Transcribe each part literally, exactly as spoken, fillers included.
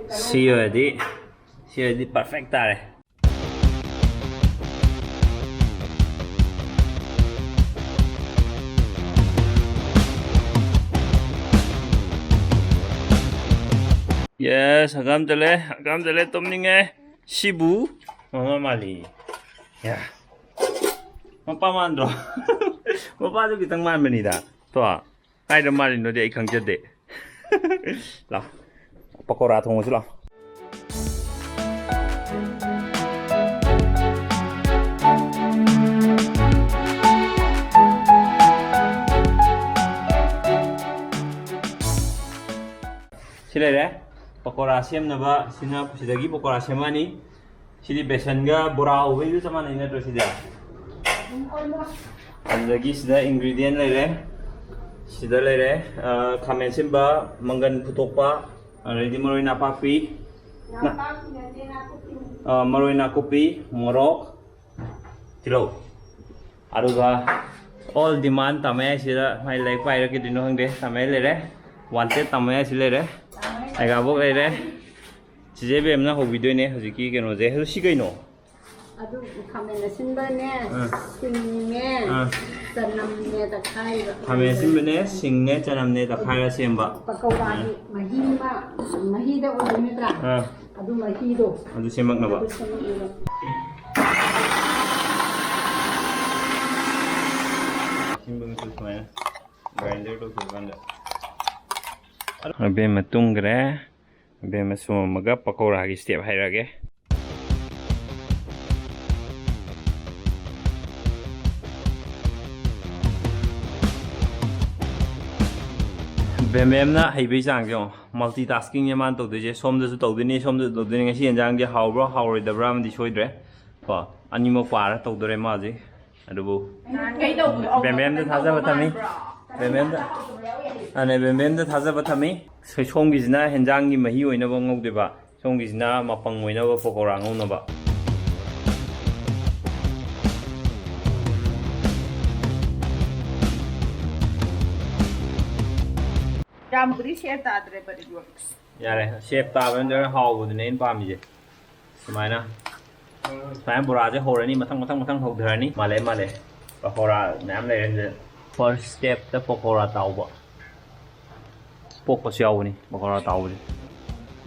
ꯁꯤ ꯑꯣꯏꯔꯗꯤ, ꯁꯤ ꯑꯣꯏꯔꯗꯤ perfect ꯇꯥꯔꯦ꯫ Yes, ꯍꯀꯥꯝ ꯆꯜꯂꯦ, ꯍꯀꯥꯝ ꯆꯜꯂꯦ, ꯇꯨꯝꯅꯤꯡꯉꯦ꯫ ꯁꯤꯕꯨ ꯃꯃꯥ ꯃꯥꯜꯂꯤ꯫ ꯌꯥ꯫ ꯃꯄꯥ ꯃꯥꯟꯗ꯭ꯔꯣ? ꯃꯄꯥꯗꯨ ꯈꯤꯇꯪ ꯃꯥꯟꯕꯅꯤꯗ꯫ ꯇꯣ꯫ ꯀꯥꯏꯗ ꯃꯥꯜꯂꯤꯅꯣꯗꯤ ꯑꯩ ꯈꯪꯖꯗꯦ꯫ ꯂꯥꯎ꯫ ꯄꯀꯧꯔꯥ ꯊꯣꯡꯉꯁꯤ ꯂꯥꯎ꯫ ꯁꯤ ꯂꯩꯔꯦ꯫ ꯄꯀꯧꯔꯥ ꯁꯦꯝꯅꯕ ꯁꯤꯅ, ꯁꯤꯗꯒꯤ ꯄꯀꯧꯔꯥ ꯁꯦꯝꯃꯛꯑꯅꯤ꯫ ꯁꯤꯗꯤ ꯕꯦꯁꯟꯒ ꯕꯣꯔꯥ ꯍꯧꯕꯩꯁꯨ ꯆꯞ ꯃꯥꯟꯅꯩ ꯅꯠꯇ꯭ꯔꯣ ꯁꯤꯗꯤ? ꯑꯗꯨꯗꯒꯤ ꯁꯤꯗ ingredient ꯂꯩꯔꯦ꯫ ꯁꯤꯗ ꯂꯩꯔꯦ, ꯑ, ꯈꯥꯃꯦꯟ ꯑꯁꯤꯟꯕ, ꯃꯪꯒꯟ ꯐꯨꯠꯇꯣꯛꯄ, ꯑꯗꯩꯗꯤ ꯃꯔꯣꯏ ꯅꯥꯄꯥꯛꯄꯤ, ꯅ-, ꯅꯥꯄꯥꯛꯄꯤ ꯅꯠꯇꯦ, ꯅꯥꯀꯨꯞꯄꯤꯅꯤ꯫ ꯑ, ꯃꯔꯣꯏ ꯅꯥꯀꯨꯞꯄꯤ, ꯃꯣꯔꯣꯛ, ꯇꯤꯜꯍꯧ꯫ ꯑꯗꯨꯒ all demand ꯇꯥꯃꯣ ꯌꯥꯏꯁꯤꯗ ꯃꯥꯏ ꯂꯥꯏꯔꯤꯛ ꯄꯥꯏꯔ ꯀꯩꯗꯣꯏꯅꯣ ꯈꯪꯗꯦ, ꯇꯥꯃꯣ ꯌꯥꯏ ꯂꯩꯔꯦ, wanted ꯇꯥꯃꯣ ꯌꯥꯏꯁꯤ ꯂꯩꯔꯦ, ꯑꯩꯒꯥꯕꯣꯛ ꯂꯩꯔꯦ꯫ ꯆꯤꯆꯦ ꯕꯦꯝꯅ ꯍꯧꯕꯤꯗꯣꯏꯅꯦ ꯍꯧꯖꯤꯛꯀꯤ ꯀꯩꯅꯣꯁꯦ꯫ ꯑꯗꯨ ꯁꯤ ꯀꯩꯅꯣ? ꯑꯗꯨ ꯈꯥꯃꯦꯟ ꯑꯁꯤꯟꯕꯅꯦ, ꯑꯥ꯫ ꯁꯤꯡꯅꯦ, ꯑꯥ꯫ ꯆꯅꯝꯅꯦ, ꯇꯛꯈꯥꯏꯕ꯫ ꯈꯥꯃꯦꯟ ꯑꯁꯤꯟꯕꯅꯦ, ꯁꯤꯡꯅꯦ, ꯆꯅꯝꯅꯦ ꯇꯛꯈꯥꯏꯔ ꯁꯦꯝꯕ꯫ ꯄꯀꯧꯔꯥꯒꯤ ꯑꯥ꯫ ꯃꯍꯤ ꯑꯃ, ꯃꯍꯤꯗ ꯑꯣꯏꯗꯣꯏ ꯅꯠꯇ꯭ꯔꯥ? ꯑꯥ꯫ ꯑꯗꯨ ꯃꯍꯤꯗꯣ꯫ ꯑꯗꯨ ꯁꯦꯝꯃꯛꯅꯕ꯫ ꯑꯗꯨ ꯁꯦꯝꯃꯛꯅꯕ꯫ ꯑꯁꯤꯟꯕꯒꯤꯁꯨ ꯁꯨꯃꯥꯏꯅ grinder ꯇꯧꯊꯣꯛꯑꯀꯥꯟꯗ꯫ ꯑꯕꯦꯝꯃ ꯇꯨꯝꯈ꯭ꯔꯦ꯫ ꯑꯕꯦꯝꯃ ꯁꯨꯝꯃꯝꯃꯒ ꯄꯀꯧꯔꯥꯒꯤ step ꯍꯥꯏꯔꯛꯑꯒꯦ꯫ ꯕꯦꯝꯕꯦꯝꯅ ꯍꯩꯕꯩ ꯆꯥꯡꯁꯦ ꯌꯦꯡꯉꯣ꯫ Multitasking ꯅꯦ ꯃꯥꯅ ꯇꯧꯗꯣꯏꯁꯦ꯫ ꯁꯣꯝꯗꯁꯨ ꯇꯧꯗꯣꯏꯅꯤ, ꯁꯣꯝꯗꯁꯨ ꯇꯧꯗꯣꯏꯅꯤ꯫ ꯉꯁꯤ ꯌꯦꯟꯖꯥꯡꯁꯦ ꯍꯥꯎꯕ꯭ꯔꯥ ꯍꯥꯎꯔꯣꯏꯗꯕ꯭ꯔꯥ ꯑꯃꯗꯤ ꯁꯣꯏꯗ꯭ꯔꯦ꯫ ꯀꯣ, ꯑꯅꯤꯃꯛ ꯄꯥꯔ ꯇꯧꯗꯣꯔꯦ ꯃꯥ ꯍꯧꯖꯤꯛ꯫ ꯑꯗꯨꯕꯨ ꯅꯍꯥꯟꯈꯩ ꯇꯧꯕꯗꯣ ꯕꯦꯝꯕꯦꯝꯗ ꯊꯥꯖꯕ ꯊꯝꯃꯤ꯫ ꯃꯥꯟꯕ꯭ꯔꯣ? ꯕꯦꯝꯕꯦꯝꯗ, ꯑꯅꯦ, ꯕꯦꯝꯕꯦꯝꯗ ꯊꯥꯖꯕ ꯊꯝꯃꯤ꯫ ꯁꯣꯝꯒꯤꯁꯤꯅ ꯍꯦꯟꯖꯥꯡꯒꯤ ꯃꯍꯤ ꯑꯣꯏꯅꯕ ꯉꯧꯗꯣꯏꯕ, ꯁꯣꯝꯒꯤꯁꯤꯅ ꯃꯄꯪ ꯑꯣꯏꯅꯕ ꯄꯀꯧꯔꯥ ꯉꯧꯅꯕ꯫ ꯌꯥꯝꯕꯨꯗꯤ ꯁꯦꯞ ꯇꯥꯗ꯭ꯔꯦ, but it works. ꯌꯥꯔꯦ, ꯁꯦꯞ ꯇꯥꯕ ꯅꯠꯇ꯭ꯔꯒ ꯍꯥꯎꯕꯗꯨꯅꯦ ꯑꯩꯅ ꯄꯥꯝꯃꯤꯁꯦ꯫ ꯁꯨꯃꯥꯏꯅ ꯁꯨꯃꯥꯏꯅ ꯕꯣꯔꯥꯁꯦ ꯍꯧꯔꯅꯤ, ꯃꯊꯪ ꯃꯊꯪ ꯃꯊꯪ ꯍꯧꯊꯔꯅꯤ꯫ ꯃꯥꯜꯂꯦ, ꯃꯥꯜꯂꯦ, ꯄꯀꯧꯔꯥ ꯃꯌꯥꯝ ꯂꯩꯔꯦ ꯁꯤꯗ꯫ ꯐꯥꯔꯁ ꯁ꯭ꯇꯦꯞꯇ ꯄꯀꯧꯔꯥ ꯇꯥꯎꯕ꯫ ꯄꯣꯛꯄꯁꯨ ꯌꯥꯎꯕꯅꯤ ꯄꯀꯧꯔꯥ ꯇꯥꯎꯕꯁꯦ꯫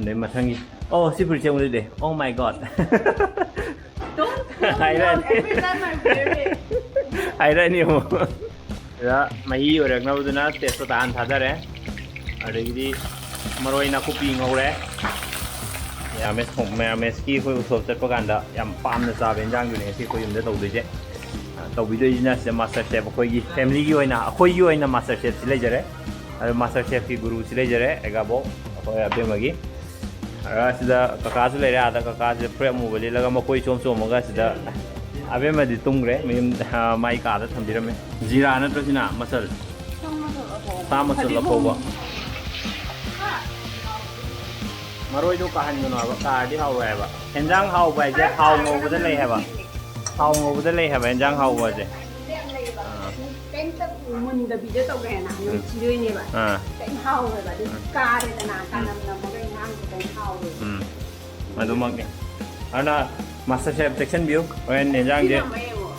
ꯑꯗꯩ ꯃꯊꯪꯒꯤ, ꯑꯣ, ꯁꯤ ꯐꯨꯔꯤꯠꯁꯦ ꯑꯃꯨꯛ ꯂꯤꯠꯂꯦ꯫ Oh my God! Don't tell me. ꯍꯥꯏꯔꯛꯑꯅꯤ꯫ Every time I wear it. ꯍꯥꯏꯔꯛꯑꯅꯤ ꯑꯃꯨꯛ꯫ ꯁꯤꯗ ꯃꯍꯤ ꯑꯣꯏꯔꯛꯅꯕꯗꯨꯅ ꯇꯦꯖꯄꯇꯥ ꯍꯥꯟꯅ ꯊꯥꯗꯔꯦ꯫ ꯑꯗꯒꯤꯗꯤ ꯃꯔꯣꯏ ꯅꯥꯀꯨꯞꯄꯤ ꯉꯧꯔꯦ꯫ ꯃꯌꯥꯃꯦꯁ ꯊꯣꯡ-, ꯃꯌꯥꯃꯦꯁꯀꯤ ꯑꯩꯈꯣꯏ ꯎꯁꯣꯞ ꯆꯠꯄ ꯀꯥꯟꯗ ꯌꯥꯝ ꯄꯥꯝꯅ ꯆꯥꯕ ꯏꯟꯖꯥꯡꯗꯨꯅꯦ ꯉꯁꯤ ꯑꯩꯈꯣꯏ ꯌꯨꯝꯗ ꯇꯧꯗꯣꯏꯁꯦ꯫ ꯑ, ꯇꯧꯕꯤꯗꯣꯏꯁꯤꯅ ꯁꯤꯗ ꯃꯥꯁꯇꯔ ꯆꯦꯐ ꯑꯩꯈꯣꯏꯒꯤ ꯐꯦꯃꯤꯂꯤꯒꯤ ꯑꯣꯏꯅ, ꯑꯩꯈꯣꯏꯒꯤ ꯑꯣꯏꯅ ꯃꯥꯁꯇꯔ ꯆꯦꯐꯁꯤ ꯂꯩꯖꯔꯦ꯫ ꯑꯗꯣ ꯃꯥꯁꯇꯔ ꯆꯦꯐꯀꯤ ꯒꯨꯔꯨꯁꯤ ꯂꯩꯖꯔꯦ, ꯑꯦꯒꯥꯕꯣ, ꯑꯩꯈꯣꯏ ꯑꯕꯦꯝꯃꯒꯤ꯫ ꯑꯗꯨꯒ ꯁꯤꯗ ꯀꯀꯥꯁꯨ ꯂꯩꯔꯦ, ꯑꯥꯗ ꯀꯀꯥꯁꯤꯗ ꯐꯨꯔꯤꯠ ꯑꯃꯨꯕ ꯂꯤꯠꯂꯒ ꯃꯈꯣꯏ ꯆꯣꯝ ꯆꯣꯝꯃꯒ ꯁꯤꯗ ꯑꯕꯦꯝꯃꯗꯤ ꯇꯨꯝꯈ꯭ꯔꯦ, ꯃꯌꯨꯝ, ꯑ, ꯃꯥꯏ ꯀꯥꯗ ꯊꯝꯕꯤꯔꯝꯃꯦ꯫ ꯖꯤꯔꯥ ꯅꯠꯇ꯭ꯔꯣ ꯁꯤꯅ? ꯃꯆꯜ꯫ ꯁꯥ ꯃꯆꯜ ꯑꯐꯧꯕ꯫ ꯃꯔꯣꯏꯗꯣ ꯀꯥꯍꯟꯒꯅꯨ ꯍꯥꯏꯕ, ꯀꯥꯔꯗꯤ ꯍꯥꯎꯔꯣꯏ ꯍꯥꯏꯕ꯫ ꯍꯦꯟꯖꯥꯡ ꯍꯥꯎꯕ ꯍꯥꯏꯁꯦ ꯊꯥꯎ ꯉꯧꯕꯗ ꯂꯩ ꯍꯥꯏꯕ꯫ ꯊꯥꯎ ꯉꯧꯕꯗ ꯂꯩ ꯍꯥꯏꯕ ꯍꯦꯟꯖꯥꯡ ꯍꯥꯎꯕ ꯍꯥꯏꯁꯦ꯫ ꯑꯥ꯫ ꯀꯩꯝꯇ ꯃꯨꯟꯗꯕꯤꯗ ꯇꯧꯔꯦꯅ ꯎꯝ꯫ ꯅꯨꯡꯁꯤꯗꯣꯏꯅꯦꯕ꯫ ꯑꯥ꯫ ꯀꯩꯝ ꯍꯥꯎꯔꯣꯏꯕ꯫ ꯑꯗꯨ ꯎꯝ꯫ ꯀꯥꯔꯦꯗꯅ, ꯎꯝ꯫ ꯀꯥꯅꯝ ꯅꯝꯃꯒ ꯏꯟꯖꯥꯡꯁꯨ ꯀꯩꯝ ꯍꯥꯎꯔꯣꯏꯕ꯫ ꯎꯝ꯫ ꯑꯗꯨꯃꯛꯅꯤ꯫ ꯑꯗꯨꯅ ꯃꯥꯁꯇꯔ ꯆꯦꯐ ꯆꯦꯛꯁꯤꯟꯕꯤꯌꯨ꯫ ꯍꯣꯔꯦꯟ ꯌꯦꯟꯖꯥꯡꯁꯦ ꯁꯤꯅ ꯑꯃ ꯌꯦꯡꯉꯣ꯫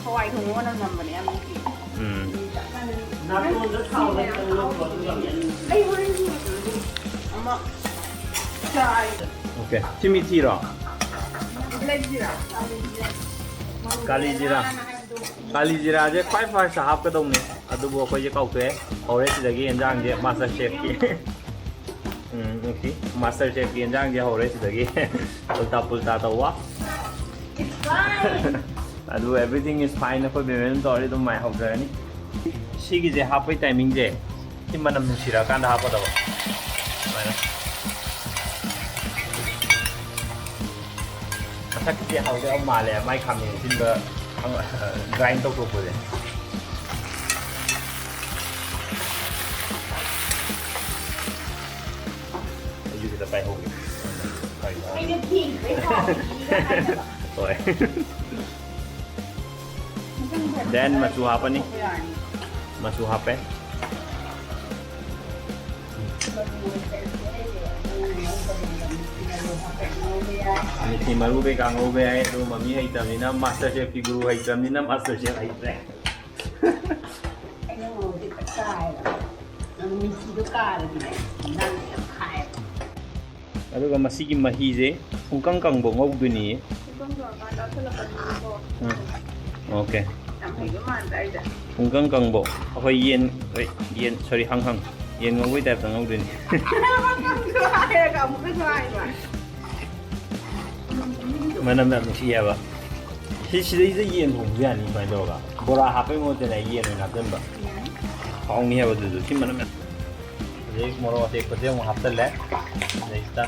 ꯍꯋꯥꯏ ꯊꯣꯡꯕ ꯃꯅꯝ ꯅꯝꯕꯅꯦ ꯌꯥꯝ ꯅꯨꯡꯁꯤ꯫ ꯎꯝ꯫ ꯆꯞ ꯃꯥꯟꯅꯩ꯫ ꯅꯥꯇꯣꯟꯗ ꯊꯥꯎ ꯂꯩꯇꯕ ꯂꯧꯊꯣꯛꯑꯣ ꯑꯗꯨꯒ꯫ ꯑꯩ ꯍꯣꯔꯦꯟ ꯊꯣꯡꯉꯛꯀꯦ꯫ ꯑꯃ ꯆꯥꯏ꯫ ꯑꯣꯀꯦ꯫ ꯁꯤ ꯃꯤꯊꯤꯔꯣ? ꯂꯩꯁꯤꯔꯥ? ꯀꯥꯂꯤ ꯖꯤꯔꯥ꯫ ꯀꯥꯂꯤ ꯖꯤꯔꯥꯁꯦ ꯈ꯭ꯋꯥꯏ ꯐꯥꯔꯁꯇ ꯍꯥꯞꯀꯗꯧꯅꯦ꯫ ꯑꯗꯨꯕꯨ ꯑꯩꯈꯣꯏꯁꯦ ꯀꯥꯎꯊꯣꯛꯑꯦ꯫ ꯍꯧꯔꯦ ꯁꯤꯗꯒꯤ ꯌꯦꯟꯖꯥꯡꯁꯦ ꯃꯥꯁꯇꯔ ꯆꯦꯐꯀꯤ꯫ ꯎꯝ, ꯅꯨꯡꯁꯤ꯫ ꯃꯥꯁꯇꯔ ꯆꯦꯐꯀꯤ ꯌꯦꯟꯖꯥꯡꯁꯦ ꯍꯧꯔꯦ ꯁꯤꯗꯒꯤ꯫ ꯎꯜꯇꯥ ꯄꯨꯜꯇꯥ ꯇꯧꯕ꯫ It's fine. ꯑꯗꯨ everything is fine꯫ ꯑꯩꯈꯣꯏ ꯕꯦꯃꯦꯟ ꯇꯧꯔꯗꯤ ꯑꯗꯨꯝ ꯃꯥꯏ ꯍꯧꯖꯔꯅꯤ꯫ ꯁꯤꯒꯤꯁꯦ ꯍꯥꯞꯄꯩ ꯇꯥꯏꯃꯤꯡꯁꯦ ꯁꯤ ꯃꯅꯝ ꯅꯨꯡꯁꯤꯔꯛꯑꯀꯥꯟꯗ ꯍꯥꯞꯀꯗꯕ꯫ ꯁꯨꯃꯥꯏꯅ꯫ ꯃꯁꯛꯇꯤ ꯍꯥꯎꯗꯤ ꯌꯥꯝ ꯃꯥꯜꯂꯦ, ꯃꯥꯏ ꯈꯥꯃꯦꯟ ꯑꯁꯤꯟꯕ ꯑꯃ, grind ꯇꯧꯊꯣꯛꯄꯁꯦ꯫ ꯑꯩꯁꯨ ꯈꯤꯇ ꯄꯥꯏꯍꯧꯒꯦ꯫ ꯑꯩꯅ ꯊꯦꯡꯈ꯭ꯔꯦ ꯍꯥꯏꯅꯕ꯫ ꯍꯣꯏ꯫ ꯃꯊꯪ ꯈꯔ Then ꯃꯆꯨ ꯍꯥꯞꯄꯅꯤ꯫ ꯌꯥꯔꯅꯤ꯫ ꯃꯆꯨ ꯍꯥꯞꯄꯦ꯫ ꯃꯤꯊꯤ ꯃꯔꯨ ꯀꯩꯀꯥ ꯉꯧꯕ ꯌꯥꯏ, ꯑꯗꯨ ꯃꯃꯤ ꯍꯩꯇꯕꯅꯤꯅ, ꯃꯥꯁꯇꯔ ꯆꯦꯐꯀꯤ ꯒꯨꯔꯨ ꯍꯩꯇꯕꯅꯤꯅ ꯃꯥꯁꯇꯔ ꯆꯦꯐ ꯍꯩꯇ꯭ꯔꯦ꯫ ꯑꯩꯅ ꯉꯧꯕꯗꯤ ꯐꯖꯅ ꯀꯥꯏꯕ꯫ ꯃꯤꯊꯤꯗꯣ ꯀꯥꯔꯗꯤꯅꯦ, ꯏꯟꯖꯥꯡꯁꯦ ꯌꯥꯝ ꯈꯥꯏꯌꯦꯕ꯫ ꯑꯗꯨꯒ ꯃꯁꯤꯒꯤ ꯃꯍꯤꯁꯦ ꯄꯨꯡꯀꯪ ꯀꯪꯕ ꯉꯧꯗꯣꯏꯅꯤꯌꯦ꯫ ꯄꯨꯡꯀꯪ ꯀꯪꯉꯀꯥꯟꯗ ꯆꯥꯁꯤꯜꯂꯛꯄꯅꯤꯅꯀꯣ꯫ ꯎꯝ꯫ ꯑꯣꯀꯦ꯫ ꯌꯥꯝ ꯍꯩꯕ ꯃꯥꯟꯗ꯭ꯔꯥ ꯑꯩꯁꯦ? ꯄꯨꯡꯀꯪ ꯀꯪꯕꯣ? ꯑꯩꯈꯣꯏ ꯌꯦꯟ, ꯑꯦ, ꯌꯦꯟ, ꯁꯣꯔꯤ, ꯍꯪ ꯍꯪ꯫ ꯌꯦꯟ ꯉꯧꯕꯩ ꯇꯥꯏꯞꯇ ꯉꯧꯗꯣꯏꯅꯤ꯫ ꯍꯪ ꯍꯪꯁꯨ ꯍꯥꯏꯔꯒ ꯑꯃꯨꯛꯀꯁꯨ ꯍꯥꯏꯕ꯫ ꯃꯅꯝ ꯌꯥꯝ ꯅꯨꯡꯁꯤ ꯍꯥꯏꯕ꯫ ꯁꯤ, ꯁꯤꯗꯩꯁꯤꯗ ꯌꯦꯟ ꯊꯣꯡꯕ ꯌꯥꯅꯤ ꯁꯨꯃꯥꯏꯅ ꯇꯧꯔꯒ꯫ ꯕꯣꯔꯥ ꯍꯥꯞꯄꯩ ꯃꯍꯨꯠꯇꯅꯦ ꯌꯦꯟ ꯑꯣꯏꯅ ꯍꯥꯞꯆꯤꯟꯕ꯫ ꯌꯥꯅꯤ꯫ ꯍꯥꯎꯅꯤ ꯍꯥꯏꯕ ꯑꯗꯨꯁꯨ꯫ ꯁꯤ ꯃꯅꯝ ꯌꯥꯝ, ꯍꯧꯖꯤꯛ ꯃꯣꯔꯣꯛ ꯑꯇꯦꯛꯄꯁꯦ ꯑꯃꯨꯛ ꯍꯥꯞꯆꯜꯂꯦ꯫ ꯑꯗꯩꯁꯤꯗ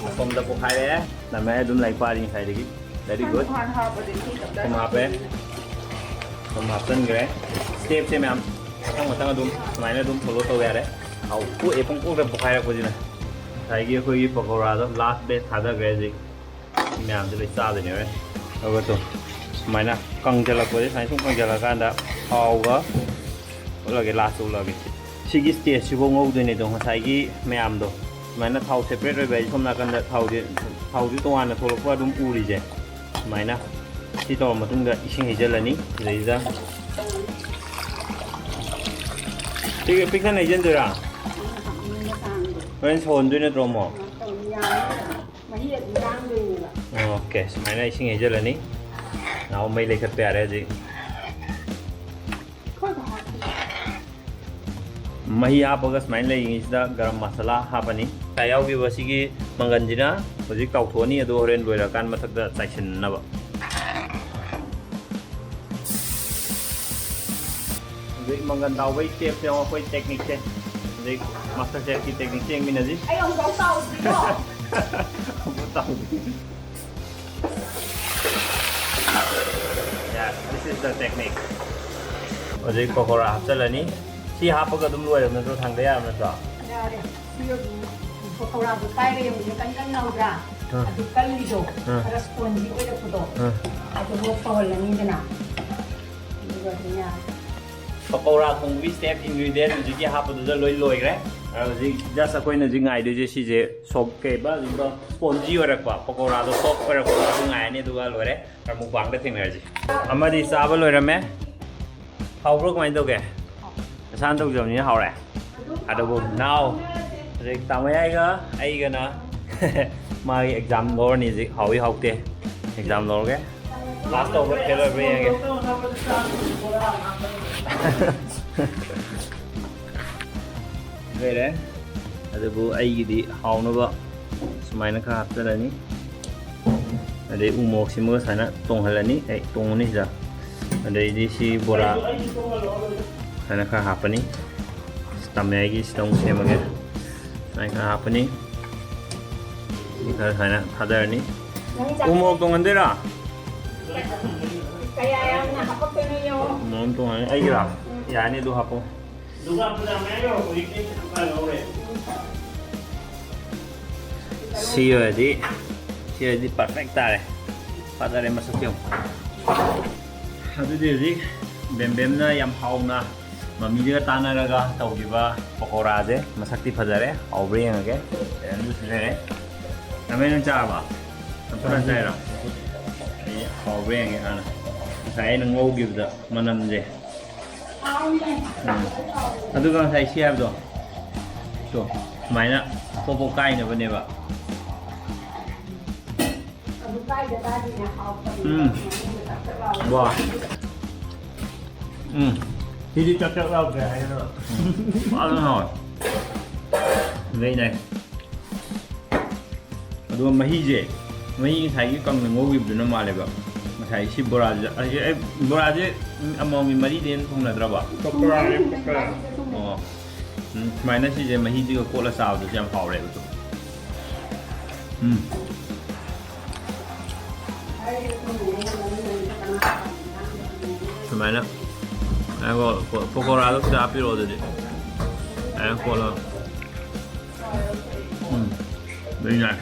ꯑꯁꯣꯝꯗ ꯄꯣꯛꯈꯥꯏꯔꯦ꯫ ꯅꯃꯥꯏ ꯑꯗꯨꯝ ꯂꯥꯏꯔꯤꯛ ꯄꯥꯔꯤ ꯉꯁꯥꯏꯗꯒꯤ꯫ Very good꯫ ꯍꯥꯟꯅ ꯍꯥꯞꯄꯗꯤ ꯏꯁꯤꯡ ꯇꯞꯇꯥꯏ ꯊꯨꯝ ꯍꯥꯞꯄꯦ꯫ ꯍꯥꯞꯇꯣꯏꯅꯦ꯫ ꯊꯨꯝ ꯍꯥꯞꯆꯤꯟꯈ꯭ꯔꯦ꯫ Stepꯁꯦ ꯃꯌꯥꯝ ꯃꯊꯪ ꯃꯊꯪ ꯑꯗꯨꯝ ꯁꯨꯃꯥꯏꯅ ꯑꯗꯨꯝ follow ꯇꯧ ꯌꯥꯔꯦ꯫ ꯍꯥꯎ, ꯄꯣꯛꯑꯦ, ꯄꯨꯡꯄꯣꯛꯇ ꯄꯣꯛꯈꯥꯏꯔꯛꯄꯁꯤꯅ꯫ ꯉꯁꯥꯏꯒꯤ ꯑꯩꯈꯣꯏꯒꯤ ꯄꯀꯧꯔꯥꯗꯣ last batch ꯊꯥꯗꯈ꯭ꯔꯦ ꯍꯧꯖꯤꯛ꯫ ꯃꯌꯥꯝꯁꯦ ꯂꯣꯏ ꯆꯥꯗꯣꯏꯅꯦ ꯍꯣꯔꯦꯟ꯫ ꯑꯗꯨꯒ ꯇꯨ, ꯁꯨꯃꯥꯏꯅ ꯀꯪꯁꯤꯜꯂꯛꯄꯁꯦ, ꯁꯨꯃꯥꯏꯅ ꯁꯨꯝ ꯀꯪꯁꯤꯜꯂꯀꯥꯟꯗ ꯊꯥꯎꯒ ꯎꯠꯂꯒꯦ, last ꯎꯠꯂꯒꯦ꯫ ꯁꯤꯒꯤ stageꯁꯤꯐꯥꯎ ꯉꯧꯗꯣꯏꯅꯦ꯫ ꯑꯗꯣ ꯉꯁꯥꯏꯒꯤ ꯃꯌꯥꯝꯗꯣ ꯁꯨꯃꯥꯏꯅ ꯊꯥꯎ separate ꯑꯣꯏꯕ ꯍꯥꯏꯗꯤ ꯁꯣꯝ ꯅꯥꯀꯟꯗ ꯊꯥꯎꯁꯦ, ꯊꯥꯎꯁꯦ ꯇꯣꯉꯥꯟꯅ ꯊꯣꯛꯂꯛꯄ ꯑꯗꯨꯝ ꯎꯔꯤꯁꯦ꯫ ꯁꯨꯃꯥꯏꯅ ꯁꯤ ꯇꯧꯔ ꯃꯇꯨꯡꯗ ꯏꯁꯤꯡ ꯍꯩꯖꯤꯜꯂꯅꯤ꯫ ꯁꯤꯗꯩꯁꯤꯗ ꯄꯤꯛ-, ꯄꯤꯛꯊꯟꯅ ꯍꯩꯖꯤꯟꯗꯣꯏꯔꯥ? ꯍꯣꯔꯦꯟ ꯁꯧꯍꯟꯗꯣꯏ ꯅꯠꯇ꯭ꯔꯣ ꯑꯃꯨꯛ? ꯃꯍꯤ ꯑꯗꯨꯝ ꯂꯥꯡꯗꯣꯏꯅꯦꯕ꯫ ꯑꯣꯀꯦ, ꯁꯨꯃꯥꯏꯅ ꯏꯁꯤꯡ ꯍꯩꯖꯤꯜꯂꯅꯤ꯫ ꯅꯥꯎ ꯃꯩ ꯂꯩꯈꯠꯄ ꯌꯥꯔꯦ ꯍꯧꯖꯤꯛ꯫ ꯃꯍꯤ ꯍꯥꯞꯄꯒ ꯁꯨꯃꯥꯏꯅ ꯂꯩꯔꯤꯉꯩꯁꯤꯗ ꯒꯔꯝ ꯃꯁꯥꯂꯥ ꯍꯥꯞꯄꯅꯤ꯫ ꯉꯁꯥꯏ ꯌꯥꯎꯈꯤꯕ ꯁꯤꯒꯤ ꯃꯪꯒꯟꯁꯤꯅ ꯍꯧꯖꯤꯛ ꯇꯥꯎꯊꯣꯛꯑꯅꯤ, ꯑꯗꯣ ꯍꯣꯔꯦꯟ ꯂꯣꯏꯔꯀꯥꯟ ꯃꯊꯛꯇ ꯆꯥꯏꯁꯤꯟꯅꯕ꯫ ꯍꯧꯖꯤꯛ ꯃꯪꯒꯟ ꯇꯥꯎꯕꯒꯤ stepꯁꯦ ꯌꯦꯡꯉꯣ, ꯑꯩꯈꯣꯏ techniqueꯁꯦ꯫ ꯍꯧꯖꯤꯛ master chefꯀꯤ techniqueꯁꯦ ꯌꯦꯡꯃꯤꯟꯅꯁꯤ꯫ ꯑꯩ ꯑꯃꯨꯛꯐꯥꯎ ꯇꯥꯎꯗ꯭ꯔꯤꯀꯣ꯫ ꯑꯃꯨꯛꯐꯥꯎ ꯇꯥꯎꯗ꯭ꯔꯤ꯫ Yeah, this is the technique. ꯍꯧꯖꯤꯛ ꯄꯀꯧꯔꯥ ꯍꯥꯞꯆꯤꯜꯂꯅꯤ꯫ ꯁꯤ ꯍꯥꯞꯄꯒ ꯑꯗꯨꯝ ꯂꯣꯏꯔꯕ ꯅꯠꯇ꯭ꯔꯣ? ꯊꯥꯡꯗ ꯌꯥꯔꯕ ꯅꯠꯇ꯭ꯔꯣ? ꯌꯥꯔꯦ꯫ ꯁꯤ ꯑꯗꯨꯝ ꯄꯀꯧꯔꯥꯗꯣ ꯄꯥꯏꯔ ꯌꯦꯡꯕꯗ ꯀꯟ ꯀꯟ ꯂꯥꯎꯗ꯭ꯔꯥ? ꯑꯥ꯫ ꯑꯗꯨ ꯀꯜꯂꯤꯗꯣ ꯑꯥ꯫ ꯈꯔ spongy ꯑꯣꯏꯔꯛꯄꯗꯣ ꯑꯥ꯫ ꯑꯗꯨ ꯇꯧꯍꯜꯂꯅꯤꯗꯅ꯫ ꯑꯗꯨꯒ ꯑꯗꯨꯝ ꯌꯥꯔꯦ꯫ ꯄꯀꯧꯔꯥ ꯊꯣꯡꯕꯒꯤ step ingredient ꯍꯧꯖꯤꯛꯀꯤ ꯍꯥꯞꯄꯗꯨꯗ ꯂꯣꯏ ꯂꯣꯏꯈ꯭ꯔꯦ꯫ ꯍꯧꯖꯤꯛ just ꯑꯩꯈꯣꯏꯅ ꯍꯧꯖꯤꯛ ꯉꯥꯏꯗꯣꯏꯁꯦ ꯁꯤꯁꯦ ꯁꯣꯞ ꯀꯩꯕ ꯁ꯭ꯄꯣꯟꯖꯤ ꯑꯣꯏꯔꯛꯄ, ꯄꯀꯧꯔꯥꯗꯣ ꯁꯣꯐ ꯑꯣꯏꯔꯛꯄ ꯑꯗꯨ ꯉꯥꯏꯔꯅꯤ, ꯑꯗꯨꯒ ꯂꯣꯏꯔꯦ꯫ ꯃꯨꯛꯕꯥꯡꯗ ꯊꯦꯡꯅꯔꯁꯤ꯫ ꯑꯃꯗꯤ ꯆꯥꯕ ꯂꯣꯏꯔꯝꯃꯦ꯫ ꯍꯥꯎꯕ꯭ꯔꯣ? ꯀꯃꯥꯏꯅ ꯇꯧꯒꯦ? ꯅꯁꯥꯅ ꯇꯧꯖꯕꯅꯤꯅ ꯍꯥꯎꯔꯦ꯫ ꯑꯗꯨꯕꯨ now ꯍꯧꯖꯤꯛ ꯇꯥꯃꯣꯌꯥꯏꯒ ꯑꯩꯒꯅ ꯃꯥꯒꯤ ꯑꯦꯛꯖꯥꯝ ꯂꯧꯔꯅꯤ ꯍꯧꯖꯤꯛ꯫ ꯍꯥꯎꯏ ꯍꯥꯎꯇꯦ ꯑꯦꯛꯖꯥꯝ ꯂꯧꯔꯒꯦ꯫ ꯄꯥꯁ ꯇꯧꯕ꯭ꯔꯥ ꯐꯦꯜ ꯑꯣꯏꯕ꯭ꯔꯥ ꯌꯦꯡꯉꯒꯦ꯫ ꯂꯩꯔꯦ꯫ ꯑꯗꯨꯕꯨ ꯑꯩꯒꯤꯗꯤ ꯍꯥꯎꯅꯕ ꯁꯨꯃꯥꯏꯅ ꯈꯔ ꯍꯥꯞꯆꯔꯅꯤ꯫ ꯑꯗꯩ ꯎ ꯃꯣꯔꯣꯛꯁꯤꯃꯒ ꯁꯨꯃꯥꯏꯅ ꯇꯣꯡꯍꯜꯂꯅꯤ꯫ ꯑꯩ ꯇꯣꯡꯉꯅꯤ ꯁꯤꯗ꯫ ꯑꯗꯩꯗꯤ ꯁꯤ ꯕꯣꯔꯥ ꯁꯨꯃꯥꯏꯅ ꯈꯔ ꯍꯥꯞꯄꯅꯤ꯫ ꯇꯥꯃꯣꯌꯥꯏꯒꯤ ꯁꯤꯗ ꯑꯃꯨꯛ ꯁꯦꯝꯃꯒꯦ꯫ ꯁꯨꯃꯥꯏꯅ ꯈꯔ ꯍꯥꯞꯄꯅꯤ꯫ ꯁꯤ ꯈꯔ ꯁꯨꯃꯥꯏꯅ ꯊꯥꯗꯔꯅꯤ꯫ ꯎ ꯃꯣꯔꯣꯛ ꯇꯣꯡꯍꯟꯗꯣꯏꯔꯥ? ꯀꯌꯥ ꯌꯥꯝꯅ ꯍꯥꯄꯛꯇꯣꯏꯅꯣ ꯌꯦꯡꯉꯣ꯫ ꯎ ꯃꯣꯔꯣꯛ ꯇꯣꯡꯍꯜꯂꯅꯤ꯫ ꯑꯩꯒꯤꯔꯥ? ꯌꯥꯅꯤ, ꯑꯗꯨ ꯍꯥꯞꯄꯣ꯫ ꯗꯨꯀꯥꯟ ꯐꯅꯌꯥꯝ ꯃꯌꯥꯝ ꯌꯧꯔꯛꯄꯗꯤ ꯀꯦꯛ ꯈꯔ ꯂꯧꯔꯦ꯫ ꯁꯤ ꯑꯣꯏꯔꯗꯤ, ꯁꯤ ꯑꯣꯏꯔꯗꯤ perfect ꯇꯥꯔꯦ꯫ ꯐꯖꯔꯦ ꯃꯁꯛꯁꯦ ꯌꯦꯡꯉꯨ꯫ ꯑꯗꯨꯗꯤ ꯍꯧꯖꯤꯛ ꯕꯦꯝꯕꯦꯝꯅ ꯌꯥꯝ ꯍꯥꯎꯅ ꯃꯃꯤꯗꯨꯒ ꯇꯥꯟꯅꯔꯒ ꯇꯧꯈꯤꯕ ꯄꯀꯧꯔꯥꯁꯦ ꯃꯁꯛꯇꯤ ꯐꯖꯔꯦ, ꯍꯥꯎꯕ꯭ꯔꯥ ꯌꯦꯡꯉꯒꯦ꯫ ꯕꯦꯝꯕꯦꯝꯁꯨ ꯁꯤꯖꯔꯦ꯫ ꯅꯃꯦ ꯅꯪ ꯆꯥꯔꯕ? ꯅꯪ ꯐꯖꯅ ꯆꯥꯏꯔꯣ? ꯑꯩ ꯍꯥꯎꯕ꯭ꯔꯥ ꯌꯦꯡꯒꯦ ꯍꯥꯟꯅ꯫ ꯉꯁꯥꯏ ꯑꯩꯅ ꯉꯧꯈꯤꯕꯗ ꯃꯅꯝꯁꯦ꯫ ꯎꯝ꯫ ꯑꯗꯨꯒ ꯉꯁꯥꯏ ꯁꯤ ꯍꯥꯏꯕꯗꯣ, ꯇꯣ, ꯁꯨꯃꯥꯏꯅ ꯄꯣꯞ ꯄꯣꯞ ꯀꯥꯏꯅꯕꯅꯦꯕ꯫ ꯎꯝ꯫ ꯋꯥ꯫ ꯎꯝ꯫ ꯁꯤꯗꯤ ꯆꯞ ꯆꯞ ꯂꯥꯎꯗ꯭ꯔꯦ ꯍꯥꯏꯗꯅ꯫ ꯎꯝ꯫ ꯐꯖꯅ ꯍꯥꯎꯋꯦ꯫ ꯂꯩ ꯂꯩ꯫ ꯑꯗꯨꯒ ꯃꯍꯤꯁꯦ, ꯃꯍꯤ ꯉꯁꯥꯏꯒꯤ ꯀꯪꯅ ꯉꯧꯈꯤꯕꯗꯨꯅ ꯃꯥꯜꯂꯦꯕ꯫ ꯉꯁꯥꯏ ꯁꯤ ꯕꯣꯔꯥꯁꯤꯗ, ꯑꯩ, ꯑꯩ, ꯕꯣꯔꯥꯁꯦ ꯑꯃꯃꯝꯒꯤ ꯃꯔꯤꯗꯤ ꯍꯦꯟꯅ ꯊꯣꯡꯅꯗ꯭ꯔꯕ? ꯄꯀꯣꯔꯥꯅꯦ, ꯄꯀꯣꯔꯥ꯫ ꯑꯣ꯫ ꯎꯝ, ꯁꯨꯃꯥꯏꯅ ꯁꯤꯁꯦ ꯃꯍꯤꯁꯤꯒ ꯀꯣꯠꯂ ꯆꯥꯕꯗꯁꯨ ꯌꯥꯝ ꯍꯥꯎꯔꯦꯕ ꯑꯗꯨꯝ꯫ ꯎꯝ꯫ ꯁꯨꯃꯥꯏꯅ, ꯉꯥꯏꯈꯣ, ꯄꯀꯣꯔꯥꯗꯣ ꯈꯤꯇ ꯍꯥꯞꯄꯤꯔꯛꯑꯣ ꯑꯗꯨꯗꯤ꯫ ꯁꯨꯃꯥꯏꯅ ꯀꯣꯠꯂꯒ꯫ ꯎꯝ꯫ ꯂꯣꯏ ꯌꯥꯏ꯫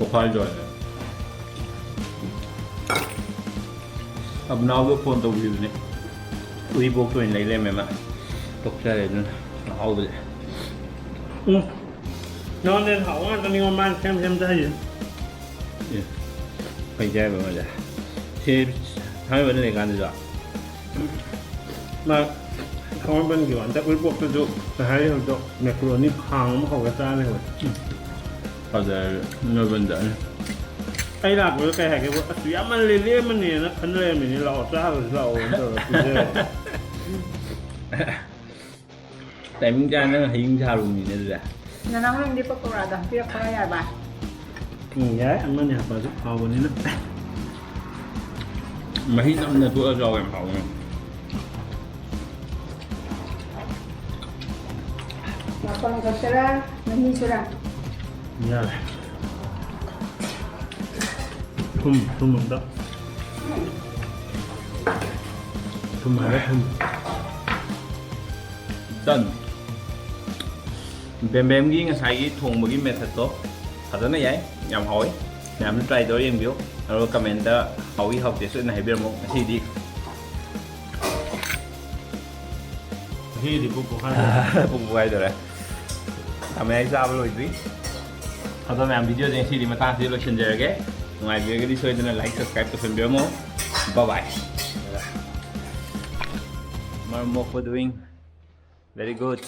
ꯄꯣꯛꯈꯥꯏꯗꯣꯔꯦ꯫ ꯑꯕꯅꯥꯎꯗꯣ ꯐꯣꯟ ꯇꯧꯕꯤꯕꯅꯦ꯫ ꯎꯔꯤꯄꯣꯛꯇ ꯑꯣꯏꯅ ꯂꯩ ꯂꯩꯔꯝꯃꯦ ꯃꯥ꯫ ꯇꯣꯛꯆꯔꯦ ꯑꯗꯨꯅ ꯑꯍꯥꯎꯕꯁꯦ꯫ ꯎꯝ꯫ ꯅꯉꯣꯟꯗ ꯍꯦꯟꯅ ꯍꯥꯎꯕ ꯉꯥꯛꯇꯅꯤꯉꯣ ꯃꯥꯅ ꯁꯦꯝ ꯁꯦꯝ ꯆꯥꯏꯁꯦ꯫ ꯑꯦ꯫ ꯀꯩ ꯆꯥꯏꯕ ꯃꯥꯁꯦ? ꯁꯤ ꯊꯥꯡꯃꯩꯕꯟꯗ ꯂꯩꯀꯥꯟꯗꯁꯨ꯫ ꯃꯥ ꯊꯥꯡꯃꯩꯕꯟꯒꯤ ꯋꯥꯟꯗ ꯎꯔꯤꯄꯣꯛꯇꯁꯨ ꯉꯁꯥꯏ ꯍꯧꯖꯤꯛ ꯃꯦꯀ꯭ꯔꯣꯅꯤ ꯈꯥꯡ ꯑꯃ ꯍꯧꯔ ꯆꯥ ꯂꯩꯍꯧꯋꯦ꯫ ꯐꯖꯔꯦ ꯅꯣꯏꯕꯟꯗ꯫ ꯑꯩ ꯂꯥꯛꯄꯗ ꯀꯩ ꯍꯥꯏꯒꯦꯕꯨ, "ꯑꯁ ꯌꯥꯝꯃꯜꯂꯦ, ꯂꯦꯝꯃꯅꯦꯅ ꯈꯟ ꯂꯩꯔꯝꯃꯤꯅꯦ, ꯂꯥꯛꯑꯣ ꯆꯥꯔꯨꯁꯤ ꯂꯥꯛꯑꯣꯅ" ꯇꯧꯔꯒ ꯄꯤꯖꯔꯦ꯫ ꯇꯥꯏꯃꯤꯡ ꯆꯥꯅ ꯅꯪ ꯍꯌꯤꯡ ꯁꯥꯔꯨꯕꯅꯤꯅꯦ ꯑꯗꯨꯗꯤ꯫ ꯅꯅꯥꯎ ꯅꯪꯗꯤ ꯄꯀꯧꯔꯥꯗꯣ ꯍꯥꯞꯄꯤꯔꯛꯄꯒ ꯌꯥꯔꯕ? ꯎꯝ, ꯌꯥꯏ, ꯑꯃꯅꯤ ꯍꯥꯞꯄꯁꯨ ꯍꯥꯎꯕꯅꯤꯅ꯫ ꯃꯍꯤ ꯅꯝꯅ ꯊꯣꯛꯑ ꯆꯥꯎ ꯌꯥꯝ ꯍꯥꯎꯕꯅꯤ꯫ ꯃꯄꯪ ꯈꯛꯇꯔꯥ, ꯃꯍꯤꯁꯨꯔꯥ? ꯌꯥꯔꯦ꯫ ꯊꯨꯝ, ꯊꯨꯝ ꯑꯝꯇ꯫ ꯊꯨꯝ ꯍꯥꯏꯔꯦ, ꯊꯨꯝ꯫ Done꯫ ꯕꯦꯝꯕꯦꯝꯒꯤ ꯉꯁꯥꯏꯒꯤ ꯊꯣꯡꯕꯒꯤ methodꯇꯣ ꯐꯖꯅ ꯌꯥꯏ, ꯌꯥꯝ ꯍꯥꯎꯋꯤ꯫ ꯃꯌꯥꯝꯁꯨ try ꯇꯧꯔ ꯌꯦꯡꯕꯤꯌꯨ, ꯑꯗꯨꯒ commentꯇ ꯍꯥꯎꯋꯤ ꯍꯥꯎꯇꯦ ꯁꯣꯏꯗꯅ ꯍꯥꯏꯕꯤꯔꯝꯃꯣ꯫ ꯉꯁꯤꯗꯤ ꯉꯁꯤꯗꯤ ꯄꯨꯛ ꯄꯣꯛꯈꯥꯏꯗꯧꯔꯦ꯫ ꯄꯨꯛ ꯄꯣꯛꯈꯥꯏꯗꯧꯔꯦ꯫ ꯊꯝꯃꯦ, ꯑꯩ ꯆꯥꯕ ꯂꯣꯏꯗ꯭ꯔꯤ꯫ ꯑꯗꯣ ꯃꯌꯥꯝ, videoꯁꯦ ꯉꯁꯤꯗꯤ ꯃꯇꯥꯡꯁꯤꯗ ꯂꯣꯏꯁꯤꯟꯖꯔꯒꯦ꯫ ꯅꯨꯡꯉꯥꯏꯕꯤꯔꯒꯗꯤ ꯁꯣꯏꯗꯅ like, subscribe ꯇꯧꯁꯟꯕꯤꯔꯝꯃꯣ꯫ Bye bye꯫ ꯃꯔꯝ ꯃꯣꯛꯄ doing very good꯫